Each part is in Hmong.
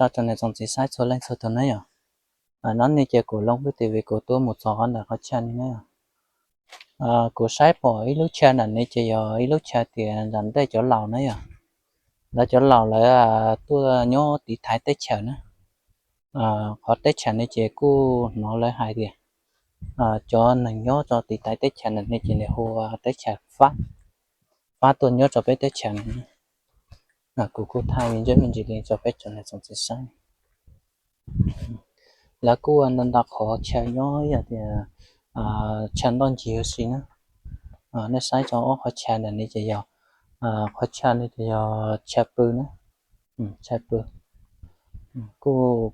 Rau tsoom niam tsoom txiv saib txhua leej txhua tus na yom. No ne ces kuv loo pub tim vim kuv tuaj mus txog qhov ntawm qhov chaw ni na yom. Kuv saib pom ib lub chaw ntawm ne ces yog ib lub chaw tias nram ntej cov laus na yom. Lawv cov laus lawv tuaj nyob tiv thaiv teb chaws na. Qhov teb chaws ne ces kuj hnov lawv hais tias cov neeg nyob rau tiv thaiv teb chaws ntawm ne ces nws hu ua teb chaws Fab, Fab tuaj nyob rau peb teb chaws no. Kuv kuj thaij me ntsis me ntsis li rau peb tsoom niam tsoom txiv saib. Lawv kuj ua ntau ntau qhov chaw nyob yog tias chaw ntoj ncig huv si na. Nej saib rau ob qhov chaw ntawm ne ces yog, qhov chaw no ces yog chaw pw na, chaw pw. Kuj,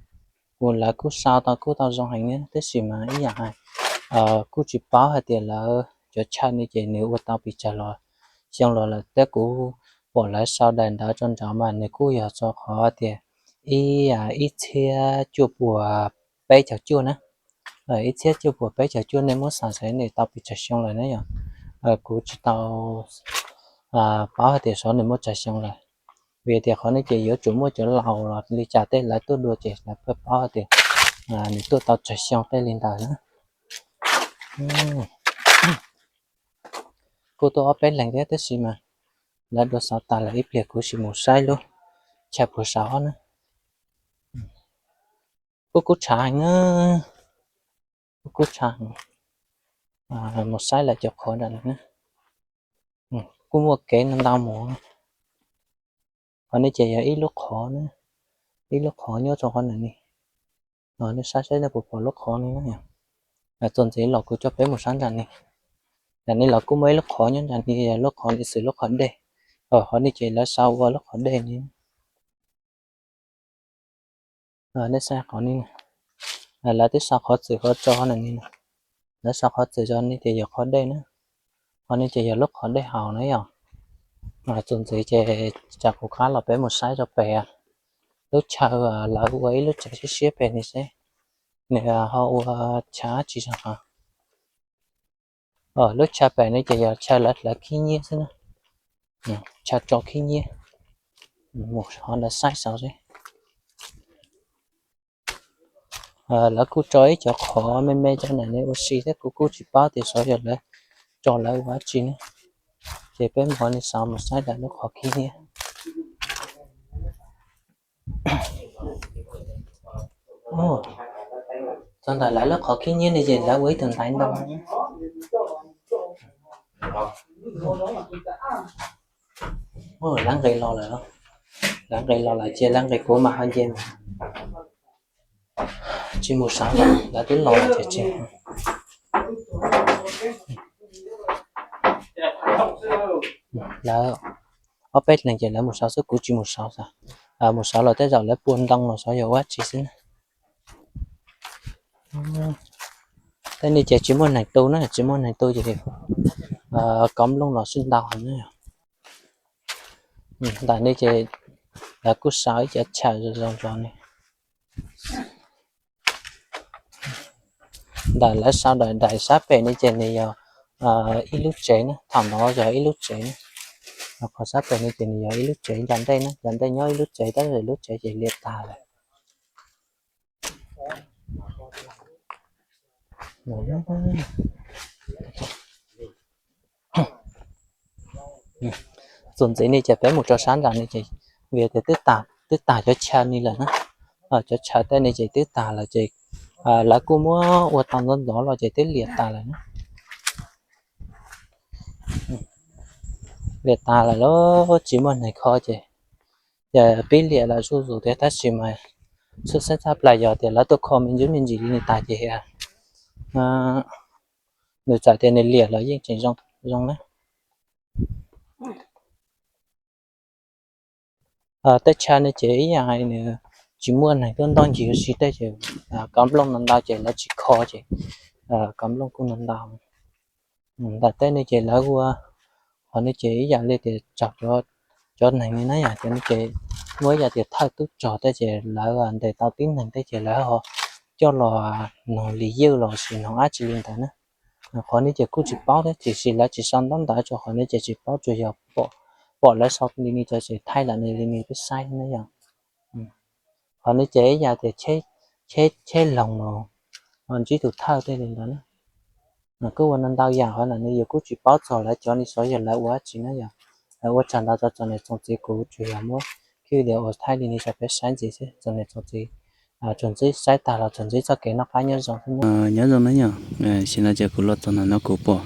kuv lawv kuj sau tau kuj tau zoo heev na, tab sis mas ib yam hais, kuj tsis paub hais tias lawv cov chaw no ces nws ua tau pes tsawg los xyoo los lawm, thiab kuv pom lawv sau daim ntawv rau nraud mas nws kuj yog rau qhov tias ib, ib txhiab cuaj puas peb caug cuaj na. Ib txhiab cuaj puas peb caug cuaj nej muab xav xav nws tau pes tsawg xyoo lawm na yom. Kuv tsis tau paub hais tias xyov nws muaj tsawg xyoo lawm, vim tias qhov no ces yuav tsum muaj cov laus los li cas tej lawv tuaj dua ces lawv paub hais tias nws tuaj tau tsawg xyoo tej li ntawd na. Kuj tuaj ob peb leeg thiab tab sis mas lawv dua xov tas lawm, ib pliag kuv sim mus saib lub chaw puag saud na. Kuj kub tshav heev na, kuj kub tshav heev. Mus saib lawv cov qhov nram no na, kuj muaj kev ntau ntau mus. Qhov no ces yog ib lub qhov na, ib lub qhov nyob rau qhov ntawm no. Nej saib saib nej puas pom lub qhov no na. Txuas ntxiv los kuv coj peb mus saib nram no. Nram no los kuj muaj ib lub qhov nyob nram no, yog lub qhov no xws lub qhov dej. Qhov no ces lawv sau ua lub qhov dej no. Nej saib qhov no, lawv twb sau qhov txwm qhov tso na, lawv sau qhov txwm tso no ces yog qhov dej na. Qhov no ces yog lub qhov dej haus na yom. Txuas ntxiv ces tsam kuv qab los peb mus saib rau pem lub chaw, lawv ua ib lub tsev siab siab pem no seb nws ho ua chaw dab tsi rau qhov. Lub chaw pem no ces yog chaw lawv hlawv khib nyiab xwb na, chaw tso khib nyiab. Mus ho ntawd saib saud seb. Lawv kuj tso ib cov qhov me me cov ntawm no ua si thiab kuv kuj tsis paub tias xyov yog lawv tso lawv ua dab tsi ne. Ces peb mus qhov no saud mus saib lawv lub qhov khib nyiab. Txog ntawm lawv lub qhov khib nyiab no ces lawv ua ib tug ntaiv ntoo. Lawv nqis los lawm, lawv nqis los lawm ces lawv nqis kuv mas ho nce mus. Tsis mus saud, lawv twb los lawm ces tsis. Lawv ob peb leeg ces lawv mus saud xwb, kuv tsis mus saud xwb. Mus saud los tej zaum lawv pua ntoo los xyov yog ua dab tsi xwb na. Tej no ces tsis muaj neeg tu na, tsis muaj neeg tu ces kov nplooj los sib ntau heev na. Ntawm no ces lawv kuj sau ib cov chaw zoo zoo no. Ntawm lawv sau daim daim sab pem no ces nws yog ib lub tsev na, thaum no yog ib lub tsev na. Qhov sab pem no ces nws yog ib lub tsev ncas ntej na, ncas ntej nyob ib lub tsev tab sis lub tsev ces liam tag lawm. Txuas ntxiv no ces peb mus rau sab nram no ces vim tias twb tag cov chaw no lawm na. Cov chaw tej no ces twb tag lawm ces lawv kuj muab ua tau ntxov ntxov los ces twb liam tas lawm na. Liam tas lawm los tsis muaj neeg kho ces, ces pib liam lawm zuj zus thiab tab sis mas txhua txhab txhab plaws yog tias lawv tuaj kho me ntsis me ntsis li no tas ces nws txawm tias nws liam los yeej tseem zoo na. Tej chaw no ces ib yam hais nws tsis muaj neeg tuaj ntoj ncig ua si tej ces kov nplooj no ntau ces lawv tsis kho ces kov nplooj kuj no ntau. Ntawm tej no ces lawv ua, qhov no ces ib yam li tias tsaug cov neeg li na yom, cov no ces muaj ib yam tias thawj tub rog tej ces lawv ntes tau tib neeg tej ces lawv ho coj los noog li ywj los sis noog dab tsi li ntawd na. Qhov no ces kuj tsis paub thiab tiam sis lawv tsis sau ntaub ntawv rau qhov no ces tsis paub, tsuas yog pom lawv sau li no ces thaij lam nws li no peb saib na yom. Qhov no ces ib yam tias cheb, cheb loog los ntsib tus thawj tej li ntawd na. Kuj ua ntau yam qhov na, nws yus kuj tsis paub txog lawv cov ni xov yog lawv ua dab tsi na yog. Ua tsaug ntau rau txom niam txom txiv, kuv tsuas yog muab clip video ua thaij li no rau peb saib ntxiv xwb. Txom niam txom txiv, tsuas ntsib saib tag los tsuas ntsib txoj kev noj qab nyob zoo xwb na. Nyob zoo na yog, sim no ces kuv los txog ntawm no kuv pom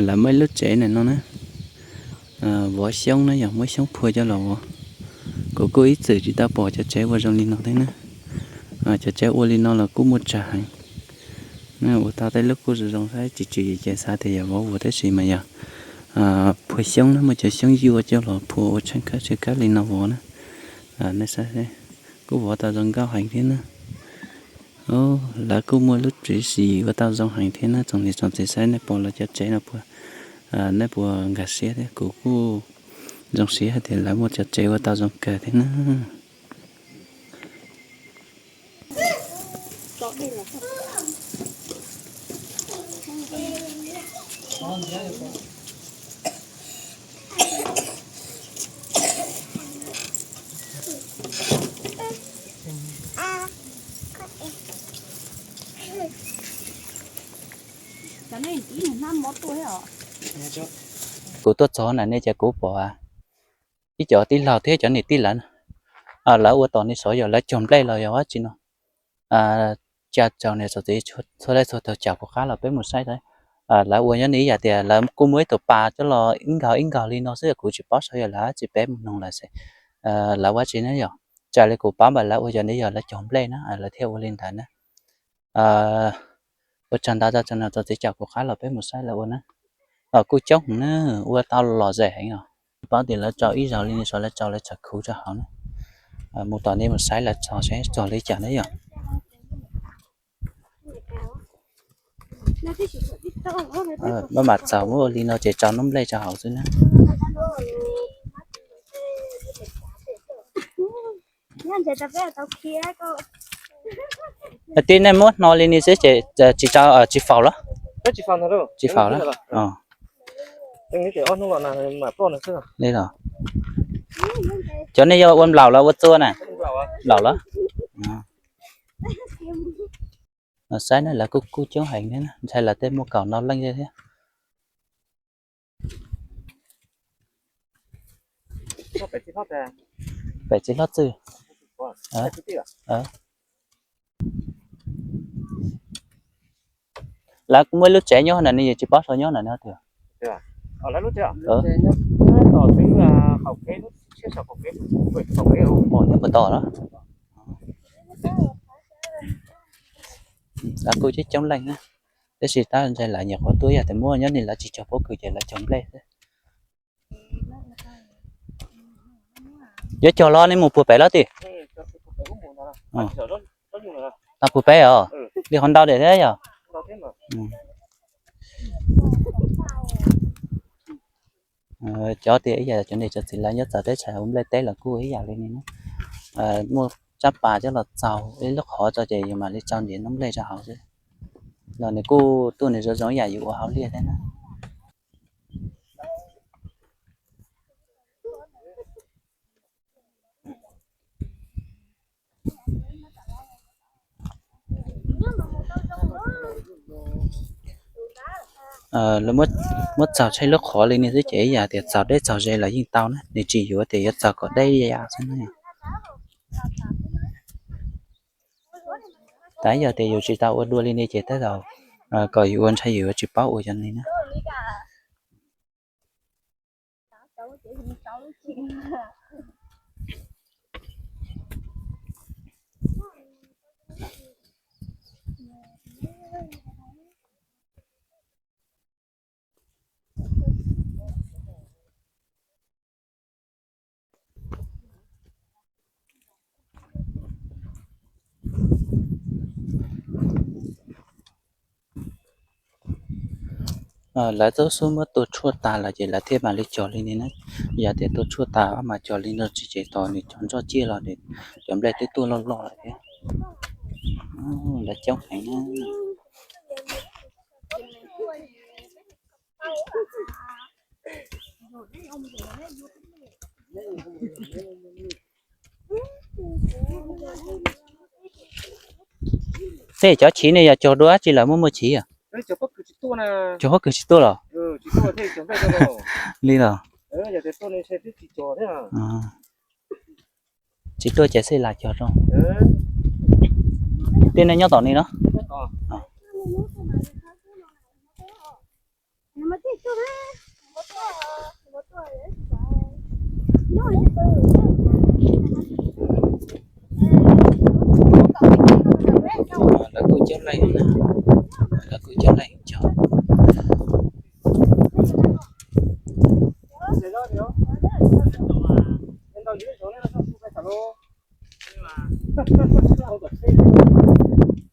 lawv muaj ib lub tsev ntawm no na, vov xyoob na yog muab xyoob phua coj los vov. Kuv kuj ib txwm tsis tau pom cov tsev ua zoo li no thiab na. Cov tsev ua li no los kuj muaj tsawg heev. Ua tau tej lub kuj zoo zoo saib tsis tswm ces xav tias yog vov vuas tab sis mas yog phua xyoob na, muaj cov xyoob yuaj coj los phua ua tsheej khawb tsheej khawb li no vov na. Nej saib, kuj vov tau zoo nkauj heev thiab na. Lawv kuj muaj lub tsev ua tau zoo heev thiab na. Txom niam txom txiv, saib nej pom lawv cov tsev no puas, nej puas nkag siab thiab? Kuv kuj zoo siab hais tias lawv muaj cov tsev ua tau zoo kawg thiab na. Kuv tuaj txog na ne ces kuv pom ib cov tij laug thiab cov niam tij lawv, lawv ua tom ni xov yog lawv cog nplej los yog dab tsi no. Tsa tsaug niam txiv txhua leej txhua tus caum kuv qab los peb mus saib. Lawv ua nyob ni ib yam tias lawv kuj muaj ib tug pas coj los ib nkaug ib nkaug li no xwb, kuv tsis paub xyov yog lawv ua dab tsi, peb mus noog lawv seb lawv ua dab tsi na yog. Raws li kuv paub mas lawv ua yog ni yog lawv cog nplej na, lawv thiaj ua li ntawd na. Ua tsaug ntau rau txom niam txom txiv caum kuv qab los peb mus saib lawv ua na. Kuj coob heev na, ua tau lom zem heev os. Paub tias lawv rau ib zaug li ni xov, lawv rau lawv txhais khuv rau hauv na. Mus tom nej mus saib lawv txhais seb txog li cas na yog. Maj mam txaus muab ua li no ces rau noob nplej rau hauv xwb na. Tib nej muab hno li ni xwb ces tsis tau, tsis faus los? Tsis faus los. Li los, cov nej yog ua nplaum los ua txua na? Nplaum los. Saib na, lawv kuj kuj coob heev thiab, ntshai lawv tej muaj kaum no leej thiab. Pem txiv hlob txwj. Lawv muaj ib lub tsev nyob na, nws yus tsis paub xyov nyob na, nws tias. Nyob puas tod los? Lawv kuj coob coob leej na, tab sis tab ntshai lawv nyuam qhuav tuaj yog tias muaj nyob ni, lawv tsis cog pob kws ces lawv cog nplej xwb. Yuav cog los nej mus puag pem los tij? Tau puag pem os, li qhov ntau diam thiab yog. Cov tias ib yam cov niam cov txiv lawv nyob txawv teb chaws ua nplej teb los kuj ib yam li ni na. Muaj tsab pas coj los txaus ib lub qhov tso ces yus mam li tso ntiav noob nplej rau hauv xwb. Los nws kuj tuaj nws zoo zoo ib yam yus ua hauj liaj thiab na. Lawv muab txaus tsheej lub qhov li ni xwb ces ib yam tias txaus deb txaus ze los yeej tau na, nws tsis yuav tias yuav txaus kom deb yam xwb na. Tab yog tias yus tsis tau ua dua li ni ces tej zaum kom yus ua ntshai yus yuav tsis paub ua yog li na. Lawv txhua xub muab tua tshuaj tas lawm ces lawv thiaj mam li cog li ni na. Yog tias tua tshuaj tas mas cog li no tsis ces tos nws cog nroj ciaj los cov nplej twb tuaj loj loj lawm thiab. Lawv coob heev na. Tej cov chiv ne yog cog dua tsi lawm muaj muaj chiv? Cog pob kws tsis tuaj los? Li los? Tsis tuaj ces xij las cog rau. Tej nej nyob tom ni no. Lawv kuj coob leej, lawv kuj coob leej cog.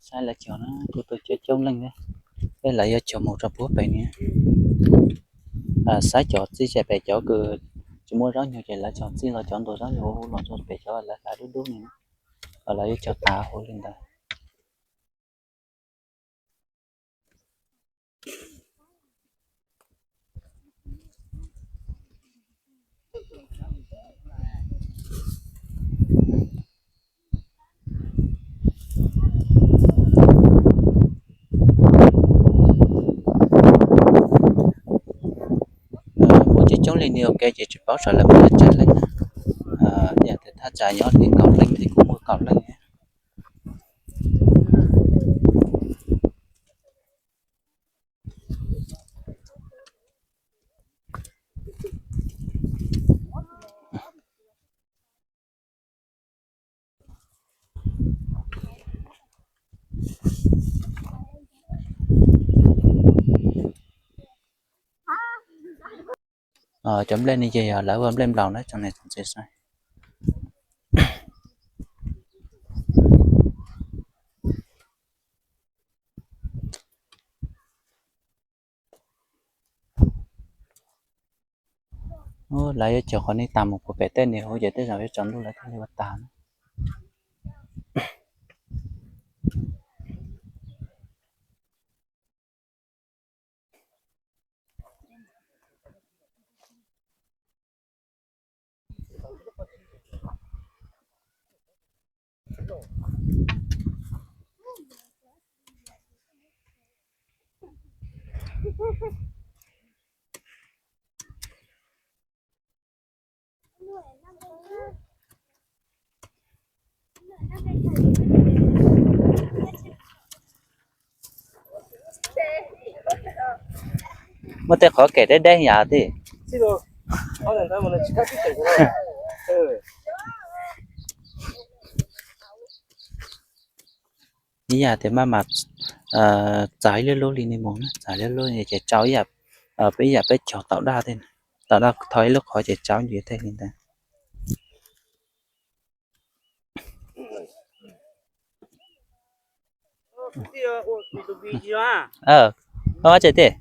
Saib lawv cog na, kuj tuaj coob coob leej thiab. Tej lawv yuav cog mus rau puag pem ni. Saib cov txij pem cov kws tsis muaj zaub nyuag ces lawv cog txij los cov ntuas zaub nyuag ua los rau pem cov lawv hlav dub dub ni. Lawv yuav cog tas ua li ntawd. Kuj coob coob li ni ua ke ces tsis paub sawv lawv muaj tsawg leej na. Yog tias thaj tsam nyob li kaum leej ces kuj muaj kaum leej. Cov nplej ni ces yog lawv ua nplej nplaum na tsoom niam tsoom txiv saib. Lawv yuav cog qhov ni tas mus puag pem tej niag hauv ces tej zaum yuav tsaus ntuj lawv thiaj li ua tas na. Muaj tej qhov kem deb deb yam tij. Ib yam tias maj mam txav ib lub lub li ni mus na, txav ib lub lub ces tsau ib yam, peb ib yam peb cog taum daj tej, taum daj tho ib lub qhov ces tsau ntsis tej li ntawd. Koj ua tsev tij?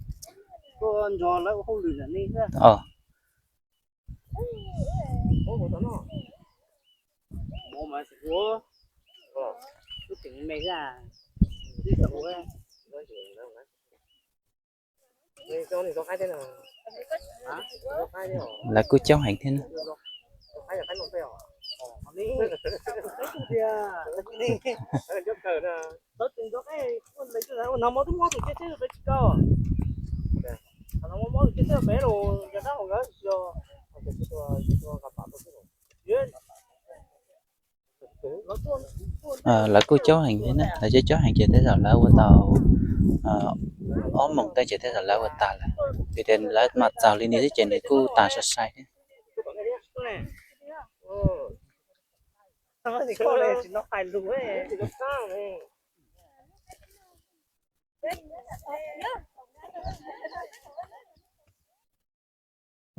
Lawv kuj coob heev thiab na. Lawv kuj coob heev thiab na, lawv coob coob heev ces tej zaum lawv ua tau ob moos tej ces tej zaum lawv ua tas lawm, vim tias lawv mam txaug li ni xwb ces nws kuj tas sai sai thiab.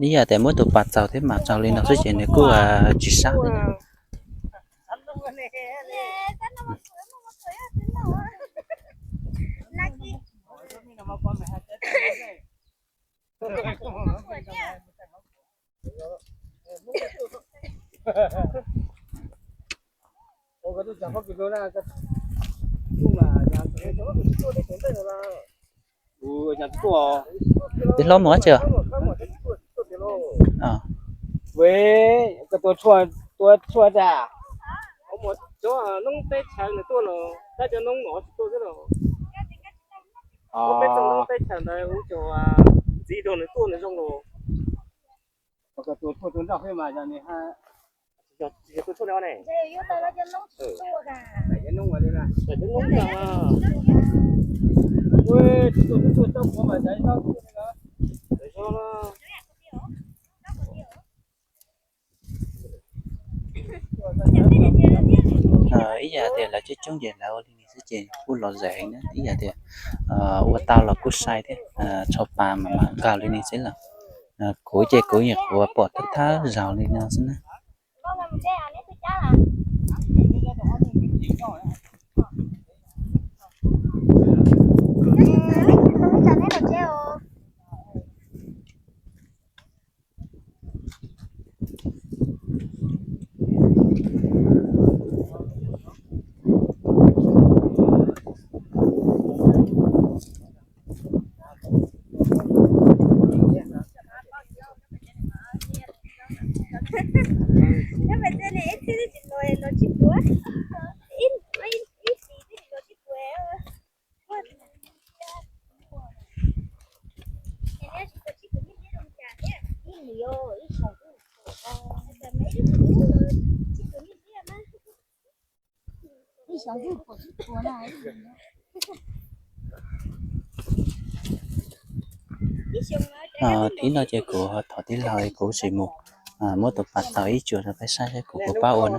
Ib yam tias muab tus pas txaug thiab mam txaug li no xwb ces nws kuj tsis sab thiab. Twb hlob mus dab tsi? Tua tshuaj tas. Cov noob teb chaws nws tuaj los tab cov noob no tsis tuaj xwb los. Peb txog noob teb chaws ntawd ua cov ntxiv rau nws tuaj nws zoo los. Tus tuaj tus nroj xwb mas yog nws ha. Yog tus tuaj ne. Ib yam tias lawv coob coob ces lawv ua li ne xwb ces kuj lom zem heev na. Ib yam tias ua tau los kuj sai thiab, tso pas mas mam nkaus li ne xwb los. Kuv ces kuv nyuam qhuav pom thawj thawj zaug li no xwb na. Thib no ces kuv thov tij laug kuv sim mus muab tus pas tau ib tsuas rau peb saib seb kuv puas pab ua na.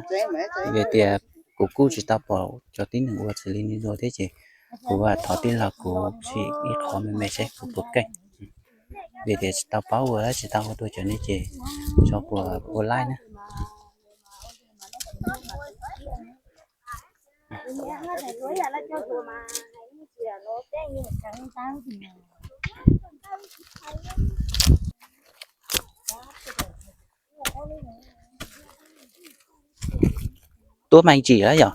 Vim tias kuv kuj tsis tau pom cov tib neeg ua xws li no dua thiab ces kuv thov tij laug kuv sim ib qho me me seb kuv puas keej. Vim tias tsis tau paub ua, tsis tau ua dua cov no ces tso puas ua laib na. Tuab me ntsis lawm yog?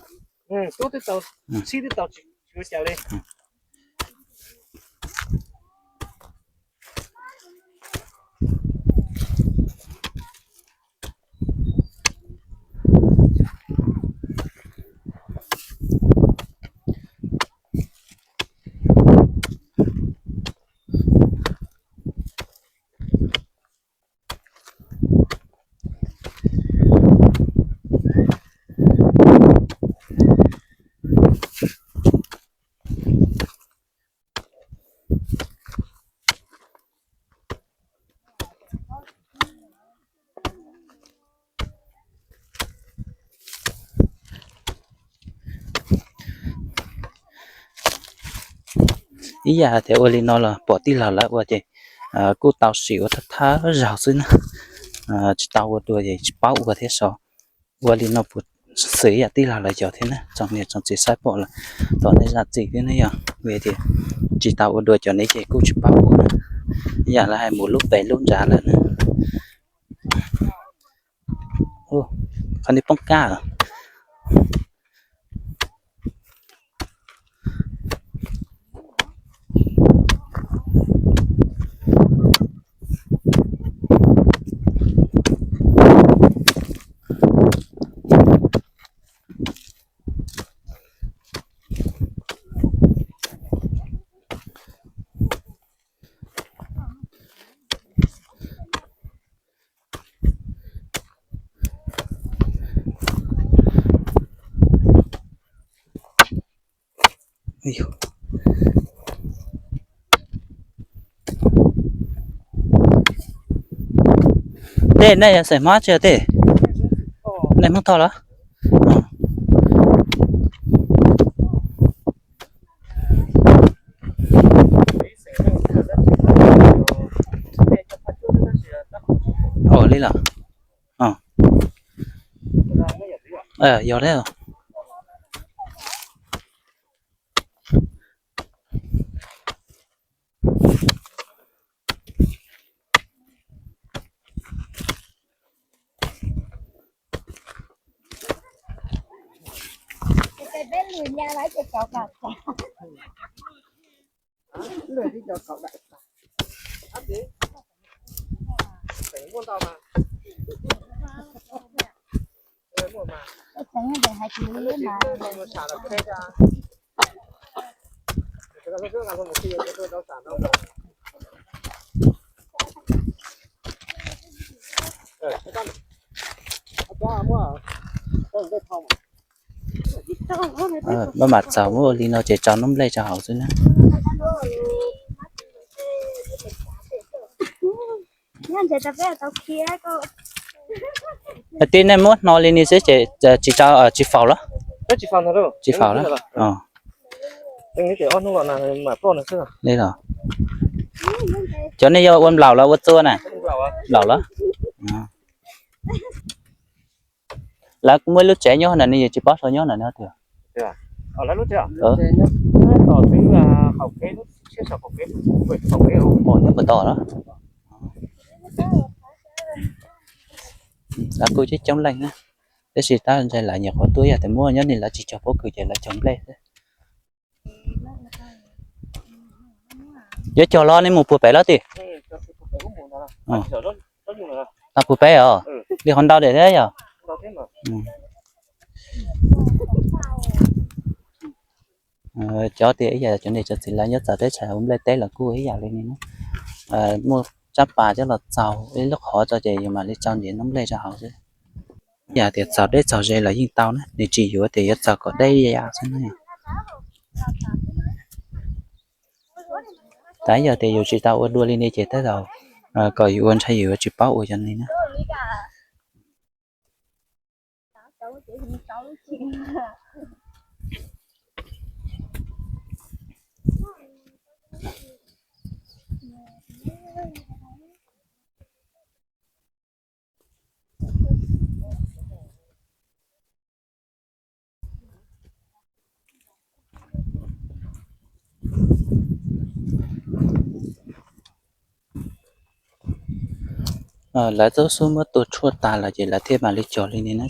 Ib yam tias ua li no los pom tij laug lawv ua ces kuj tau sim ua thawj thawj zaug xwb na. Tsis tau ua dua ces tsis paub ua thiab so. Ua li no puas xwm ib yam tij laug lawv cov thiab na, tsoom niam tsoom txiv saib pom lawm thov nej zam txim thiab ne yog vim tias tsis tau ua dua cov no ces kuj tsis paub ua na. Ib yam lawv hais mus lub pem lub ntsa lawm na. Qhov no poob kab. Tej nej yog xeem Hmoob tsi tej? Nej Hmoob Thoj los? Ua li los? Yog li. Maj mam txaus muab ua li no ces tso noob nplej rau hauv xwb na. Tib nej muab hno li ni xwb ces tsis tau, tsis faus los? Tsis faus los? Li los? Cov nej yog ua nplaum los ua txua na? Nplaum los? Lawv kuj muaj ib lub tsev nyob na, nws yog tsis paub sau nyob na, nws tias nyob puas tau los? Lawv kuj coob coob leej na, tab sis tab ntshai lawv nyuam qhuav tuaj, yog tias muaj nyob ni lawv tsis cog pob kws ces lawv cog nplej xwb. Yuav cog los nej mus puag pem los tij? Puag pem os, li qhov ntau diam thiab yog. Cov tias ib yam cov niam cov txiv lawv nyob txawv teb chaws ua nplej teb los kuj ib yam li ni na. Muaj tsab pas coj los txaus ib lub qhov tso ces yus mam li tso ntim noob nplej rau hauv xwb. Yam tias txaus deb txaus ze los yeej tau na, nws tsis yuav tias yuav txaus kom deb li yam xwb na. Tab yog tias yus tsis tau ua dua li ni ces tej zaum kom yus ua ntshai yus yuav tsis paub ua yog li na. Lawv txhua xub muab tua tshuaj tas lawm ces lawv thiaj mam li cog li ni na.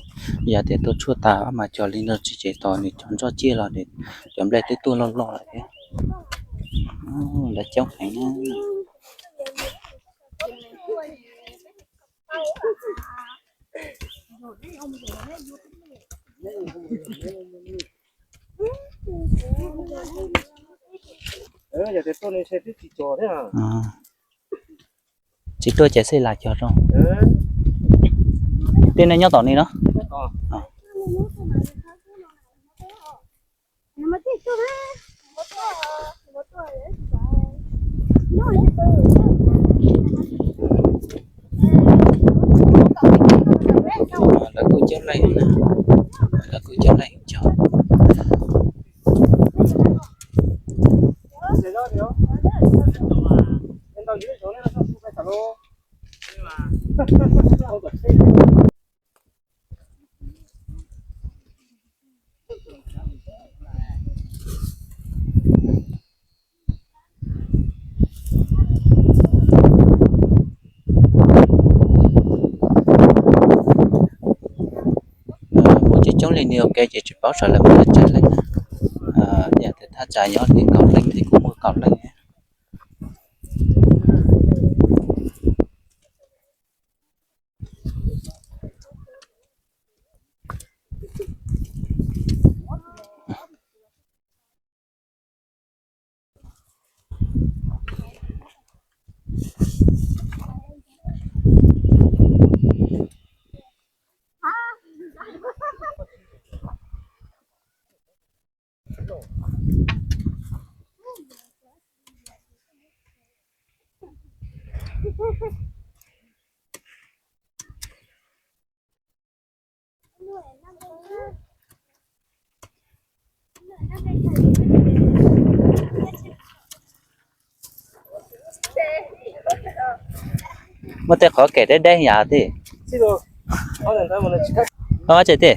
Yog tias tua tshuaj tas mas cog li no tsis ces tos nws cov nroj ciaj los cov nplej twb tuaj loj loj lawm thiab. Lawv coob heev na. Tsis tuaj ces xij las cog rau. Tej nej nyob tom ni no. Lawv kuj coob leej na, lawv kuj coob leej cog. Mus coob coob li ni ua ke ces tsis paub sawv daws mus li tsawg leej na. Yam tias thaj tsam nyob li kaum leej ces kuj muaj kaum leej. Muaj tej qhov kem deb deb yam tij. Ua tsev tij.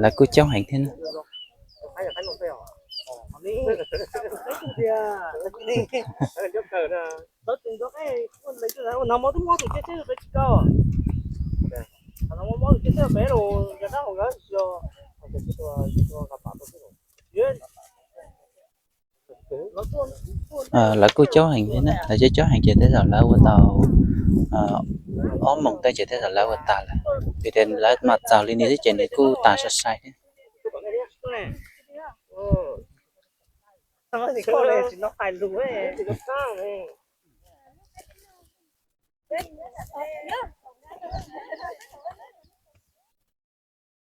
Lawv kuj coob heev thiab na. Lawv kuj caub heev thiab na, lawv caub caub heev ces tej zaum lawv ua tau ob moos tej ces tej zaum lawv ua tas lawm, vim tias lawv mam txaus li no xwb ces nws kuj tas sai sai thiab.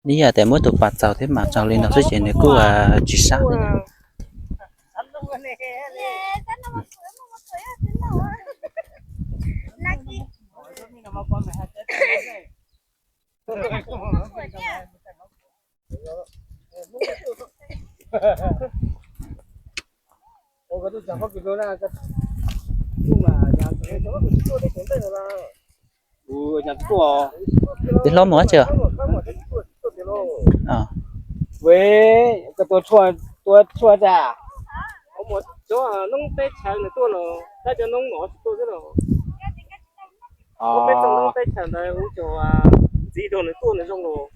Ib yam tias muab tus pas txaus thiab mas txaus li no xwb ces nws kuj tsis sab li. Tij hlob mus dab tsi? Cov noob teb chaws nws tuaj los tab cov noob mov tsis tuaj xwb los. Peb txog noob teb chaws ntawd ua cov ntxiv rau nws tuaj nws zoo los.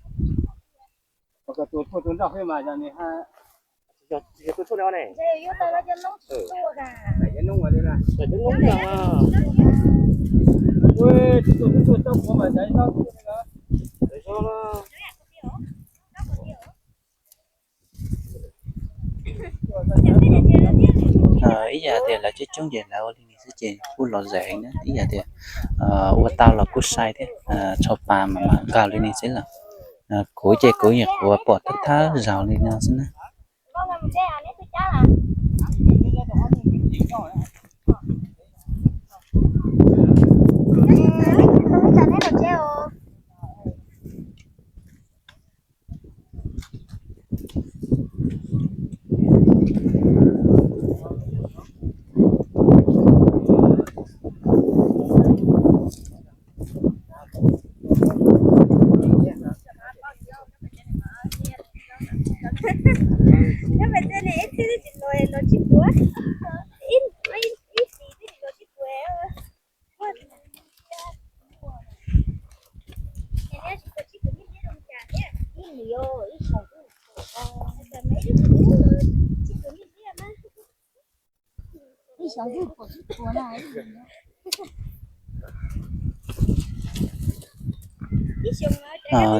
Ib yam tias lawv coob coob ces lawv ua li no xwb ces kuj lom zem heev na, ib yam tias ua tau los kuj sai thiab, tsho pas mas mam nkaus li no xwb lawm. Kuv ces kuv nyuam qhuav pom thawj thawj zaug li no xwb na.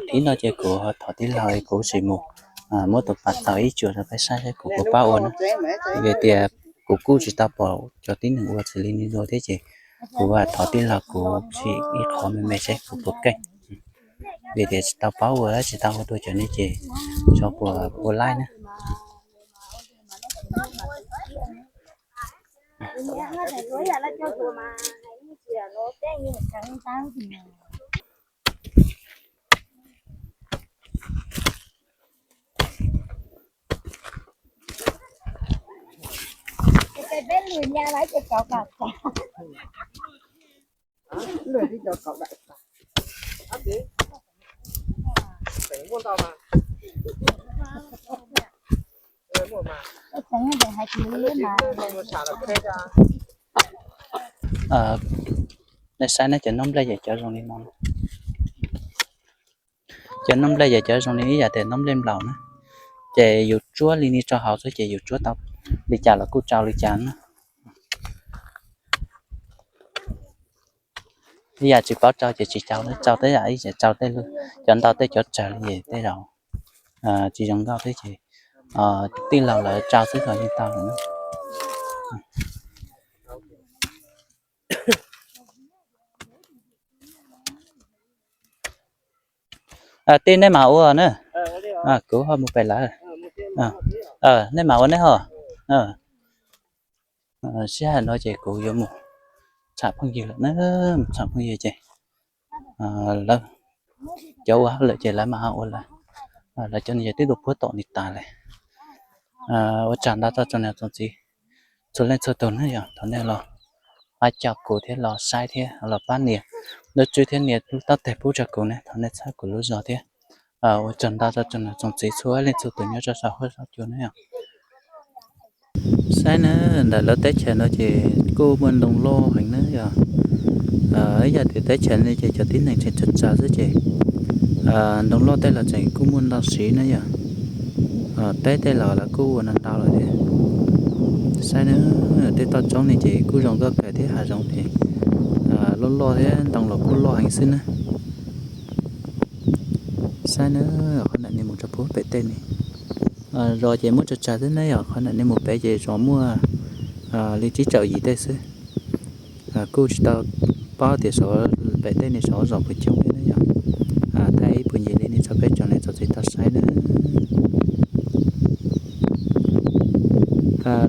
Thib no ces kuv thov tij laug kuv sim mus muab tus pas txaus ib tsuam rau peb saib seb kuv puas pab ua na. Vim tias kuv kuj tsis tau pom cov tib neeg ua xws li no dua thiab ces kuv thov tij laug kuv sim ib qho me me seb kuv puas keej. Vim tias tsis tau paub ua, tsis tau ua dua cov no ces xyov puas ua laib na. Nej saib ne, cov noob nplej yog cov zoo li no. Cov noob nplej yog cov zoo li ib yam tias noob nplej nplaum na. Ces yus tsuab li no rau hauv xwb ces yus tsuab tau li cas los kuj tsau li cas na. Ib yam tsis paub tsau ces tsis tsau, tsau tej yam ib yam tsau tej lub, cov ntau tej cov tsawg li tej zaum tsis zoo nkauj thiab ces tij laug lawv tsau xwb los yeej tau lawm na. Tij, nej mam ua na, kuv ho mus pem lawm. Nej mam ua nej ho. Sij hawm no ces kuv yuav mus tsham phooj ywg lawm na, mus tsham phooj ywg ces lawv, cov ua hauj lwm ces lawv mam ho ua lawv. Lawv cov no yog twb tuaj puag tom no tas lawm. Ua tsaug ntau txog tsoom niam tsoom txiv txhua leej txhua tus na, yog thov nej los pab cog kuv thiab los saib thiab los pab nias lub tswb thiab nias lub taub teg pub rau kuv na, thov nej txhawb kuv lub zog thiab. Ua tsaug ntau txog tsoom niam tsoom txiv txhua leej txhua tus nyob rau saum huab saum cua na yog. Saib na, ntawm lawv teb chaws no ces kuj muaj ntoo loj heev na yog. Ib yam tias teb chaws no ces cov tib neeg tseem tsawg tsawg xwb ces Ntoo loj tej los tseem kuj muaj ntau siv na yom. Teb tej los lawv kuj ua ntau ntau lawm thiab. Saib na, tej toj roob ne ces kuj zoo nkauj kawg thiab, hav zoov ces loj loj thiab ntoo los kuj loj heev xwb na. Saib na, qhov ntawm ne mus rau puag pem tej ne. Zos ces muaj tsawg tsawg xwb na yom, qhov ntawm ne mus pem ces zos muaj li tsib caug yim tej xwb. Kuj tsis tau paub tias saum pem tej ne saum zos puas coob thiab na yom. Thaij ib puag ncig li ne rau peb tsoom niam tsoom txiv tau saib na.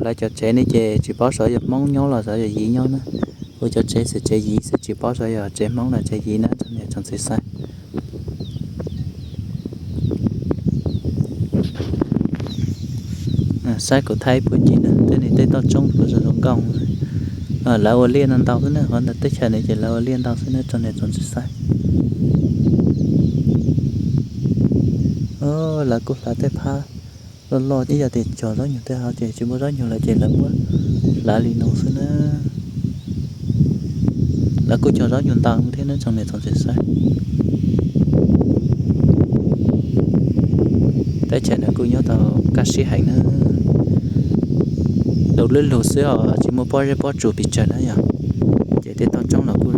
Lawv cov tsev ne ces tsis paub xyov yog Hmoob nyob los xyov yog Yiv nyob na. Ua cov tsev xwm tsev Yiv xwb, tsis paub xyov yog tsev Hmoob los tsev Yiv na tsoom niam tsoom txiv saib. Saib kuv thaij ib puag ncig na, tej ne tej toj roob kuj zoo zoo nkauj. Lawv ua liaj no ntau xwb na, qhov ntawm teb chaws ne ces lawv ua liaj ntau xwb na tsoom niam tsoom txiv saib. Lawv kuj hlav tej phab loj loj, ib yam tias cog zaub nyuag tej hauv ces tsis muaj zaub nyuag lawm ces lawv muab hlav li no xwb na. Lawv kuj cog zaub nyuag ntau thiab na tsoom niam tsoom txiv saib. Teb chaws no kuj nyob tau kaj siab heev na. Dub lub lug xwb os, tsis muaj pob zeb pob tsuas pes tsawg na yom. Ces tej toj roob los kuj